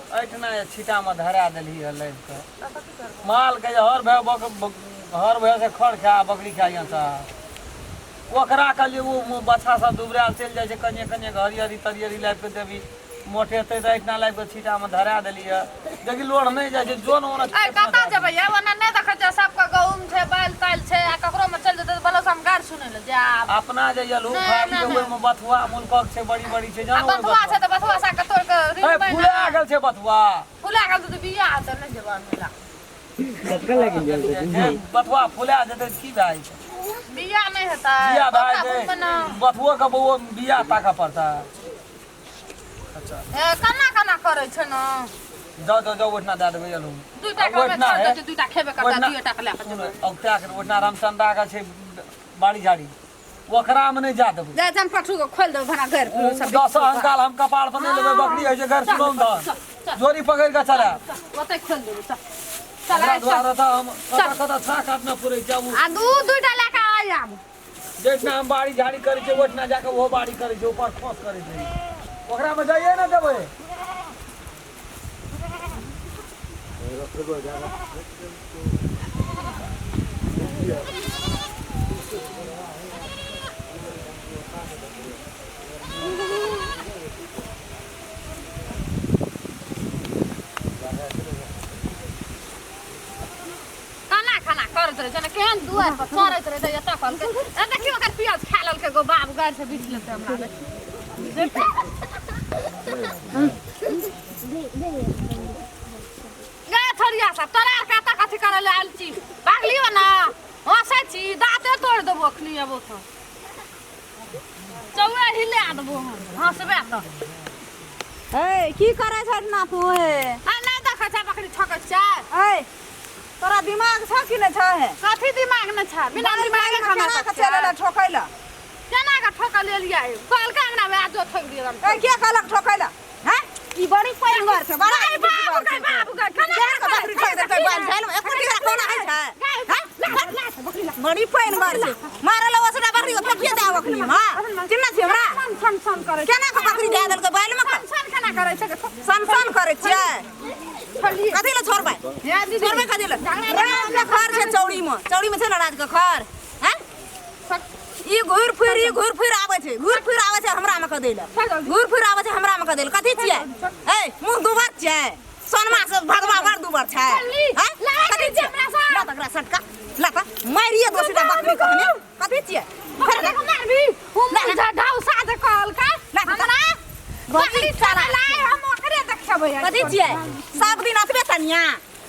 एहिठिना जे छिटामे धरा देलही हँ लाबि कऽ मालके जे हर भए बक हर भए से खर खा बकरी खा यहाँ ओकरा कहलियै ओ बछा सब दुबरायल चलि जाइ छै कनिए कनिए हरियरी तरियरी लाबि कऽ देबही मोटेतै तऽ एहिठिना लाबि कऽ छिटामे धरा देली हँ देखी लोढ़ नहि जाइ छै जो ने ओना ऐ कतऽ जेबै ये ओना नहि देखै छियै सबके गहूम छै बैल तैल छै आ ककरो मे चलि जेतै तऽ बलोसा मे गारि सुनै लए जायब अपना जे यलहु नहि, खाली नहि, ओहिमे बथुआ मुलकक छै बड़ी बड़ी छै आ जानो ओहि बथुआ छै बथुआ तऽ बथुआ साग के तोड़ि कऽ ए रीन बना फुला गेल छै बथुआ फुला गेल तऽ बिया हेतै नहि जेबै आनै लए जे बथुआ फुला जेतै तऽ की भए जेतै बिया नहि हेतै बिया भए बथुआ जेतै बना बथुओ के बौओ बिया ताकऽ पड़तै अच्छा ए केना केना करै छै ने जाओ जाओ जाओ ओहिठिना दए देबै अलू दूटा के ओहिठिना छोड़ है दै छै दूटा खेबे करतै ओहिठिना दुइये टा के लए कऽ जेबै औगता के ओहिठिना रामचंद्रा के छै बाड़ी झाड़ी ओकरा में नहीं जा देबै जा जन पठू के खोल देबै भना घर ओ दस अंकाल हम कपार पर नहीं लेबै बकरी होइ छै घर सुनौ धन जोरी पकड़ के चला ओतै खोल देबै चल चल ओकरा आइ चल दुआरे तऽ हम कतऽ कतऽ छा काटने पुरै छै ओ आ दू दूटा लए कऽ आइ आब जहिठिना हम बाड़ी झाड़ी करै छियै ओहिठिना जाके ओहो बाड़ी करै छै ऊपर खोस करै छै ओकरामे जाइए ने देबै खाना खाना करैत रहै छै ने केहन दुआरि पर चढ़ैत रहै छै एतऽ कहलकै ए देखियौ ओकर पियाज खा लेलकै गो बाप गारि से बीछ लेतै हमरा गे थोरिया सब तोरा आर कतऽ कथी करै लए आयल छी भागलियो ना हँसै छी दाँते तोड़ि देबो अखनी एबो तऽ चौए हिला देबो हम हँसबे तऽ ए की करै छ ना तू हे आ नहि देखै छै बकरी ठकै छै ए तोरा दिमाग छ कि नहि छ हे कथी दिमाग नहि छै बिना दिमागे खाना केना के चले ला ठोकै ला केना के ठोकल लेलियै कहलकै अंगना मे आजो ठोकि दिअ हम ए के कहलक ठोकै ला हैं ई बड़ी पैघ छै बड़ा गै बाबू गै बाबू गै केना केहन के बकरी ठोक देलकै बाल झाइल में एको टीका कोना होइ छै हैं? बड़ी पैन बर छै मारल ओसरा बकरी के फेकिए दे अखनी हां चिन्ना छी हमरा सन सन सन करै छै केना के बकरी दे देलकै बाल में सन सन केना करै छै सन सन करै छियै छोड़लियै कथी लए छोड़बै हे दीदी छोड़बै कथी लए राज के खर छै चौड़ी में चौड़ी में छै ने राज के खर हैं ई घुर फिर ई घुर फिर आबै छै घुर फिर आबै छै हमरा में कऽ दै लए घुर फिर आबै छै हमरा में कऽ दै लए कथी छियै ए मुँह दुबर छियै सोनमा से भगवा बड़ दुबर छै हैं? कथी छियै ला तकरा सटका ला त मारिए दोसरा बकरी के हमे कथी छियै फेर देखो मारबी हम ढौसा जे कहलकै ला त हमरा बकरी चला हम ओकरे देखबै कथी छियै सब दिन अतबे तनिया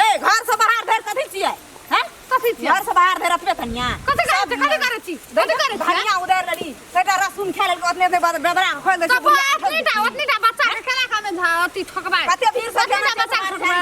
ए घर से बाहर धरि कथी छियै हैं कथी छियै घर से बाहर धरि अतबे तनिया कथी करै छी कथी करै छी कथी करै छी धनिया उदारि लेली कइटा रसुन खा लेलकै ओतने से बेदरा के खोलि दै छै तऽ ओतनीटा ओतनीटा बच्चा के केना कमे झा अथी ठोकबै कते भीड़ से ओतनीटा बच्चा के ठोकबै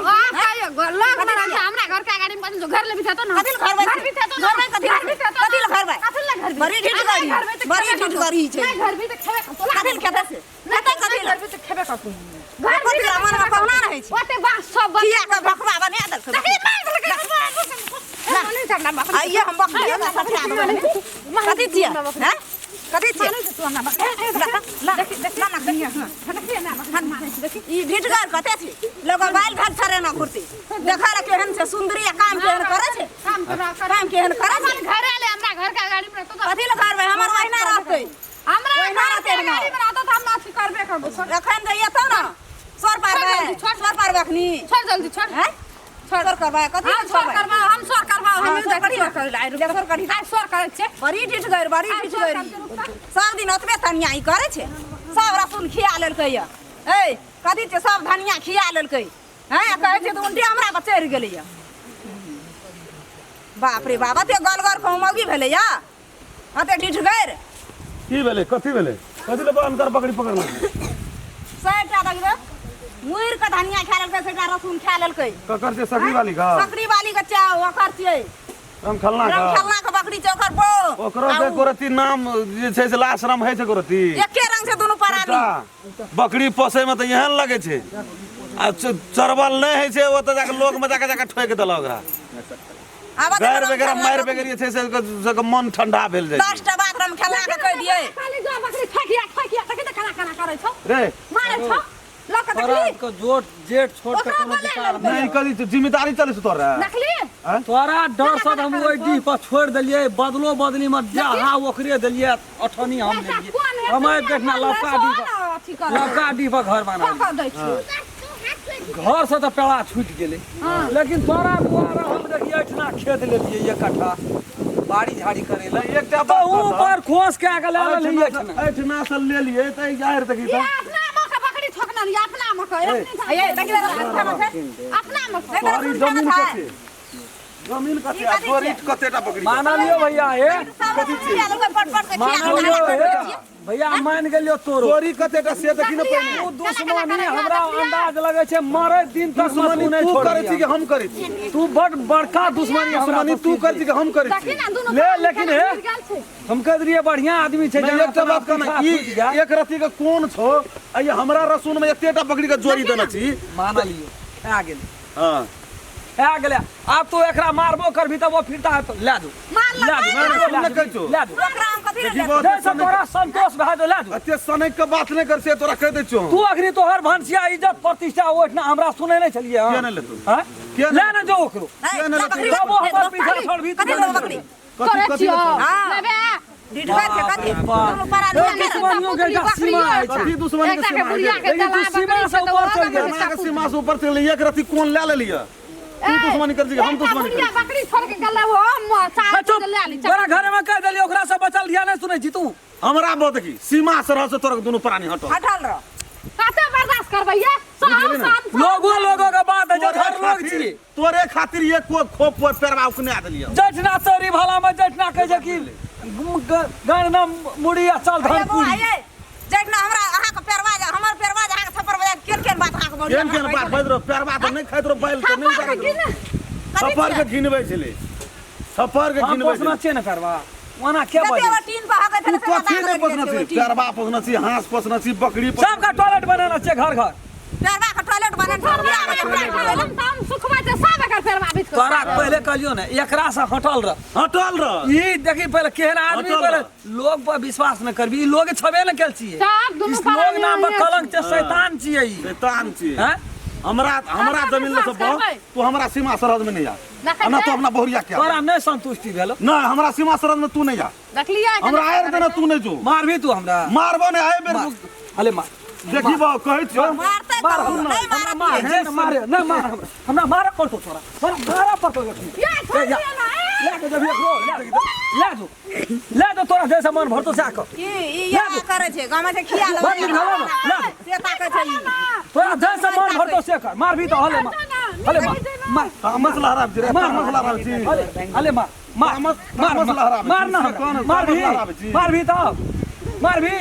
वाह कहियो लग में रहै छै हमरा घर के अगाड़ी में कथी घर ले बिछेतो ना कथी ले घर में घर बिछेतो घर में कथी घर बिछेतो कथी ले घर में कथी ले घर बड़ी ढीठ गरी बड़ी ढीठ गरी छै नहीं घर भी तऽ खेबे करतो कथी ले खेतै से खेतै कथी ले घर भी तऽ खेबे करतो घर भी मन में पहुना रहै छै ओते बाँस सब किया के बकवा बना देलकै देखी मार देलकै आइए हम बकरिए के सठा देबै कथी छियै हैं कथी छियै ई ढिठगर कते छै लोग बाल घर छरे ना घुरती देखा रे केहन छै सुंदरी आ काम केहन करे छै काम केहन करे छै घर आले हमरा घर के अगाड़ी में रहतो कथी ले घर में हमर ओहिना रहतै हमरा ओहिना घर के रहतै ने। अगाड़ी में रहतो त हम अथी करबे करबो छोड़ एखन जे एतौ ने सर पारबै छोड़, सर पारबै अखनी छोड़ जल्दी छोड़ हैं सर करबै कथी हम ले सर छोड़बै करबा हम सर करबा हम हाँ, सर करी करी। कर लाई ले सर करी। आइ सर करै छै बड़ी ढिठ गैर बड़ी आइ ढिठ सर गैर करतै सब दिन ओतबे तनिया ई करै छै सब रसुन खिया लेलकै यऽ ए कथी छै सब धनिया खिया लेलकै हैं आ कहै छै तऽ उल्टे हमरा पर चढ़ि गेलै यऽ बाप रे बाप अते गलगर कहूँ मौगी भेलै यऽ अते ढिठ गैर की भेलै कथी भेलै कथी ले अनकर बकरी पकड़लक सैटा देखबै मुड़ि कऽ धनिया खा लेलकै सैटा रसुन खा लेलकै ककर छै सकरी वाली का सकरी वाली के चाह ओकर छियै रामखलना का रामखलना के बकरी छै ओकर बो ओकरो के गोरती नाम जे छै से लाश राम होइ छै गोरती एके रंग छै दुनू प्राणी बकरी पोसै में तऽ एहन लगै छै आ चरबल नहि होइ छै ओतऽ जाके लोक में जाके जाके ठोकि देलक ओकरा आब गारि वगैरह मारि वगैरह जे छै से से के मन ठंडा भेल जाइ छै 10 टा बात हम खेला के कहि दियै खाली जो बकरी ठकिया ठकिया देखी त केना केना करै छौ रे मारै छौ लऽ कऽ तोरा देखली के जोट जेठ छोट के ओकरा कोनो बोले विचार लेलकै। नहि। नहीं करी तो जिम्मेदारी चले छौ तोरा। देखली? तोरा डर से हम ओहि डीह पर छोड़ि देलियै, बदलो बदली में जहाँ ओकरे देलियै अठनी हम एकटा लेलियै। कोन हेतै, हम आबि कऽ एहिठिना लवका डीह पर अथी कर लवका डीह पर घर बना कऽ दै छी। घर से तऽ पेड़ा छूटि गेलै, लेकिन तोरा दुआरे हम देखियै एहिठिना खेत लेलियै एक कट्ठा बाड़ी झाड़ी करै लए। एकटा तऽ बात ऊपर खोस कए कऽ लए लेलियै एहिठिना। एहिठिना से लेलियै तऽ जाहिर देखी ये तऽ अपना मके बकरी ठोकना ये अपना मके अपने ये देखी रसून खाना छै। अपना मके तोरी रसून जमीन खाना छै। कते, जमीन कते आ तोरी कतेटा बकरी? मानलियो भैया, हे सब रसून खिया देलकै, पट पट के खिया मानलियो देलकै। हे भैया, मान गेलियो तोरो। तोरी कतेटा से देखी ने पहिने। तू दुश्मनी हमरा अंदाज लगे छै मरे दिन तक दुश्मनी तू नहि तू करै छोड़बी। छी कि हम करै छी? तू बड़ बड़का दुश्मनी हमरा दुश्मनी तू करै छी कि हम करै देखी छी? ना दुनू ले, प्राणी लेकिन केना हे। गिर गेल छै। हम कह दिलियै बढ़िया आदमी छै। नहीं, जेना एकटा बात अपना कहना पीछा ई छूटि जाय। एक रत्ती के कोन छौ आ ई हमरा रसून में एतेटा बकरी के जोड़ी देने छी। मानलियो, आ गेलै। हां। आ गेलै। आब तू एकरा मारबो करबी तब वो फिरता है तो ले दू। मार ले दू, ले। ले दू, नहि कहै छौ। ले दू। ओकरा हम कथी देखी ले बहुत जैसे तोरा संतोष भए जो ले दू। एते सनक के बात नहि कर से तोरा कहि दै छियौ। तू अखनी तोहर भनसिया इज्जत प्रतिष्ठा ओहिठिना हमरा सुनै नहि छलियै। किया नहि लेतौ? हँ? किया ले ने जो ओकरो। किया नहि लेतौ? तब वो हमर पीछा छोड़बी कथी लेबै बकरी? कथी तोरे कथी छियौ। लेतौ? हाँ। लेबे। ढिठबै छै कथी? बाप। दुनू परा लिया ने। दुश्मनियों के एकटा सीमा होइ छै। कथी दुश्मनी के एकटा के सीमा? बुढ़िया के लेकिन तू दला सीमा बकरी से छै तऽ ऊपर ओहो चलि गेल। बकरी सीमा के सीमा से ऊपर चलि एक रत्ती कोन ले लेलियै? तू दुश्मनी कर छी हम एकटा दुश्मनी बुढ़िया करै छी? बकरी छोड़ के गेलै ओ चार चुप ले ली। तोरा घरे में कह देलियै ओकरा से बचल धिया नहि सुनै छी तू। हमरा बहुत देखी सीमा से रह से तोरा दुनू प्राणी हटो। हटल रह। कते बर्दाश्त करबै ये बुझि गेली सब ने? साल लोगो लोगो के बात है, तोरे जठर लोग खातिर छी। तोरे खातिर एक को खोप पर पेरवा उकने देलियै। जठना चोरी भला में जठना कहै छै कि गण न मुड़ी आ चल धन बौआ पूरी। ये जखना हमरा अहाँके पेरवा जा हमर पेरवा जा अहाँके थप्पड़ बजा केन केन बात अहाँके बोलिए। केहन केहन बात बाजि रहो? पेरवा तऽ नहि खाइत रहो, बैल तऽ नहि उतारैत रहो। थप्पड़ के घिनबै छलै, थप्पड़ के हम घिनबै पोसना छलै। छियै ने पेरवा, ओना के कते बजै? वो टीन पर हकै तू छलै। कथी नहि पोसने छी? पेरवा पोसने छी, हाँस पोसने छी, बकरी पोसने। सबका टॉयलेट बनेने छियै घर घर। पेरवा के टॉयलेट बनल छै। हम तऽ हम सुखबै छै सब एकर पेरवा बीच के। तोरा पहिले कहलियौ ने एकरा से हटल रह। हटल रह। ई देखी पहिले केहन आदमी। हटल पहिले रह। लोग पर विश्वास न करबी, ई लोग छबे न केल छियै। सब दुनू इस लोग प्राणी नाम पर ओहने कलंक छै, शैतान छियै ई। शैतान छी। हैं? हमरा हमरा ककर जमीन लऽ विश्वास सब करबै? तू हमरा सीमा सरहद में नहीं आ। देखै आ ना छै? तू अपना बहुरिया के आ। तोरा नहि संतुष्टि भेलो? ना, हमरा सीमा सरहद में तू नहीं आ। देखलियै? हमरा आयर देना तू नहीं जो। मारबी तू हमरा? मारबो नहीं आए बेर। मार। अले मार। देखी बाबू, कहै छियौ। मारतै मार तऽ हमरा। नहि हमरा मारत। मार जे ने मारे नहि मार हमरा, हमरा मारे पड़तौ तोरा, तोरा मारे पड़तौ एखनी। ये छोड़ ए, जा। दिअ ना, ए। ले के जबी एकरो ले के ले जो, ले जो, तोरा जैसे मन भरतो से कर। की ई इएह करै छै गामे से खिया लेबै। बड़ नीक भेलौ ने, ले। से ताकै छै ई। तोरा जैसे मन भरतो से कर, मारबी तऽ हले मार, हले मार, मार। तामस लहराबै छी रे, मार। तामस लहराबै छी। हले हले मार मार। तामस मार। तामस लहराबै मार छी। ना से हमरा। कोन मार भी। तामस लहराबै छी? मार भी तब मार भी।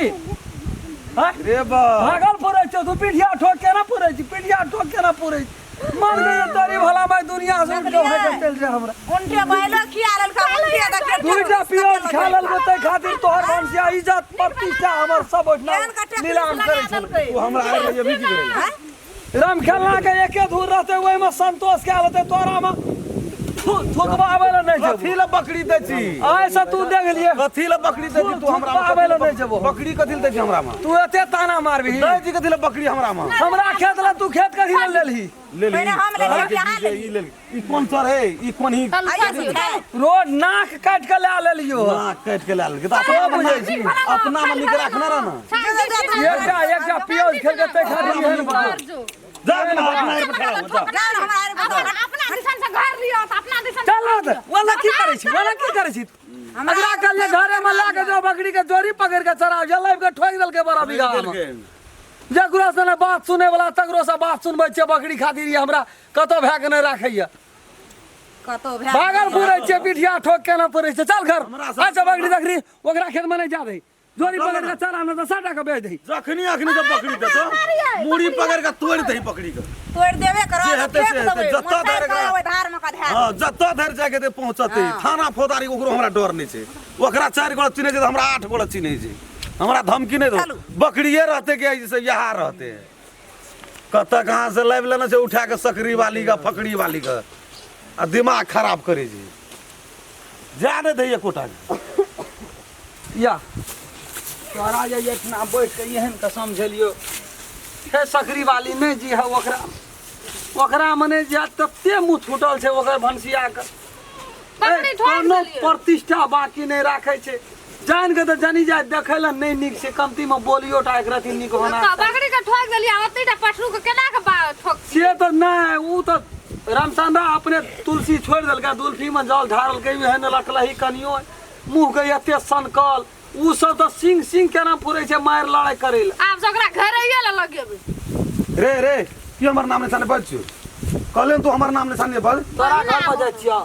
हाँ? रे बा भागलपुर छै तू पिठिया ठोक केना पुरै छी, पिठिया ठोक केना पुरै छी? मन गई तोरी भला मैं दुनिया से उठ के भागल चल जा हमरा। उनटे बैलो खिया लेलकै, उनटे देखियौ। दुईटा पियाज खा लेलको तै खातिर तोहर भनसिया इज्जत प्रतिष्ठा हमर सब ओहिठिना केहन कटे नीलाम लगा करै छलै। देलकै। तू हमरा आयर ये भी की करै? राम खेलना के एके धूर रहते ओहिमे संतोष कए लेते, तोरा में थुकबाबै लए नहि कथी जेबो। लए बकरी दै छी? आइ से तू देख लिए। कथी लए बकरी दै छी तू हमरा? थुकबाबै लए नहि जेबो। बकरी कथी लए दै छी हमरा में? तू एते ताना मारबही? दै छी कथी लए बकरी हमरा में? हमरा खेत लए तू खेत कथी लए लेलही? ले ली। पहिने हम लेलियै कि अहाँ ई लेलियै? ले ली। ई कोन सर है? ई कोन ही? आइए से छै। रोड नाक काटि के लए लेलियो। नाक काटि के लए लेलकै तऽ तो बुझै छी। अपना में नीक राखने रह ने। एकटा एकटा पियाज खेलके तै खातिर एहन बात। जा अपना अपना आयर पर खड़ा हो जा। जाउ ने हमरा आर बताउ। अपना दिसन से घर लिअ तऽ अपना दिसन। चल ना तऽ वाला की करै छी, वाला की करै छी? अगला कल घरे में ला के जो बकरी के जोरी पकड़ के चराव जलाइब के ठोक देलकै बड़ा बीघा में। जकरो से ने बात सुने वाला तकरो से बात सुनबै छियै बकरी खातिर। ई हमरा कतौ भए के नहि राखैया। कतौ भए भागलपुर छियै, पिठिया ठोक केना पड़ै छै। चल घर। हमरा सब- अच्छा बकरी देखरी ओकरा खेत में नहि जा दही, जोरी पकड़ के चरा, नहि तऽ सटा के बेच दही। जखनी अखनी जब बकरी देतो मूड़ी पकड़ के तोड़ि दही बकरी के। तोड़ि देबे करब। जे हेतै से फेंक हेतै, देबै। जतऽ मोटरसाइकिल धरि एकरा- ओहि धार मे कऽ धए हाँ, जतऽ धरि जाके ते पहुँचतै थाना फौजदारी, ओकरो हमरा डर नहि छै। ओकरा 4 गोड़ा चिन्है छै तऽ हमरा 8 गोड़ा चिन्है छै। हमरा धमकी नहि दो। चलू। बकरिए रहतै कि से यहाँ रहतै? कतऽ कहाँ से लाबि लेने छै उठा के सकरी वाली के फकड़ी वाली के आ दिमाग खराब करै छै। जा नहि दैय एकोटा के। या तोरा जे एहिठिना बैठ के एहन के समझेलियो। हे सकरी वाली नहि जी है ओकरा ओकरा मने जे तते मुँह छूटल छै ओकर भनसिया के बकरी ठोक कोनो देलियै। प्रतिष्ठा बाकी नहि राखै छै जान के तऽ जानी जाय देखै लए नहि नीक छै कमती मे बोलियो टा एक रति नीक होना तऽ बकरी के ठोक देलियै आ ओतेटा पठरू के केना के ठोक से तऽ नहि ओ तऽ रामचंद्र अपने तुलसी छोड़ि देलकै तुलसी मे जल ढारलकै एहन रखलही कनियो मुँह के एते सनकल ओ सब तऽ सिंह सिंह केना फुरै छै मारि लड़ाइ करै लए आब से ओकरा घरैये लए लगेबै रे रे की हमर नाम निशाने बज छु कहले तू हमर नाम निशाने बज तोरा घर पर जाइ छियौ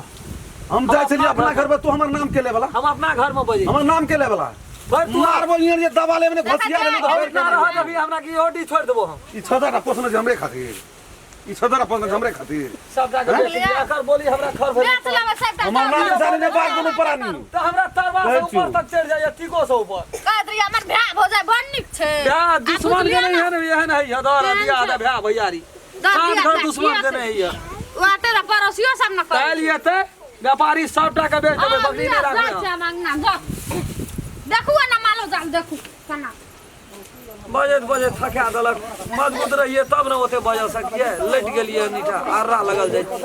हम जाइ छलियै अपना घर पर तू हमर नाम के ले वाला हम अपना घर में बजै हमर नाम के ले वाला भरि तू मारबो इहाँ जे दबा लेबे ने घसिया लेबे और ना रहत अभी हमरा की ओडी छोड़ देबो हम ई छदरा पोसने छै हमरे खातिर ई छदरा पोसने छै हमरे खातिर सब जाके बेच दिया एकर बोली हमरा खर भेल बेच लेबै सबटा हमर नाम निशाने ने बात कोनो प्राणी तऽ हमरा तरवा से कहै छियौ। ऊपर तक चढ़ि जाइए टीको से ऊपर कहैत रहियै हमर भाय भौजाइ बड़ नीक छै भ्या आ दुश्मन के बुझलियै नहीं ने? है ने एहन है दर केहन दिया छै? भ्या भैयारी दर सात दिया घर भ्या, दुश्मन किया के नहीं है ओ आते रह पड़ोसियो सब न करै काल्हि एतै व्यापारी सबटा के बेच देबै हँ, बकरी लिअ, नहि राखबै जाइ हम। छै हम अङ्गना जाउ देखू ने मालो जाल देखू केना बजैत बजैत थका देलक मजबूत रहियै तब ने ओते बजऽ सकियै लटि गेलियै नीचा अर्रा लगल जाइ छै।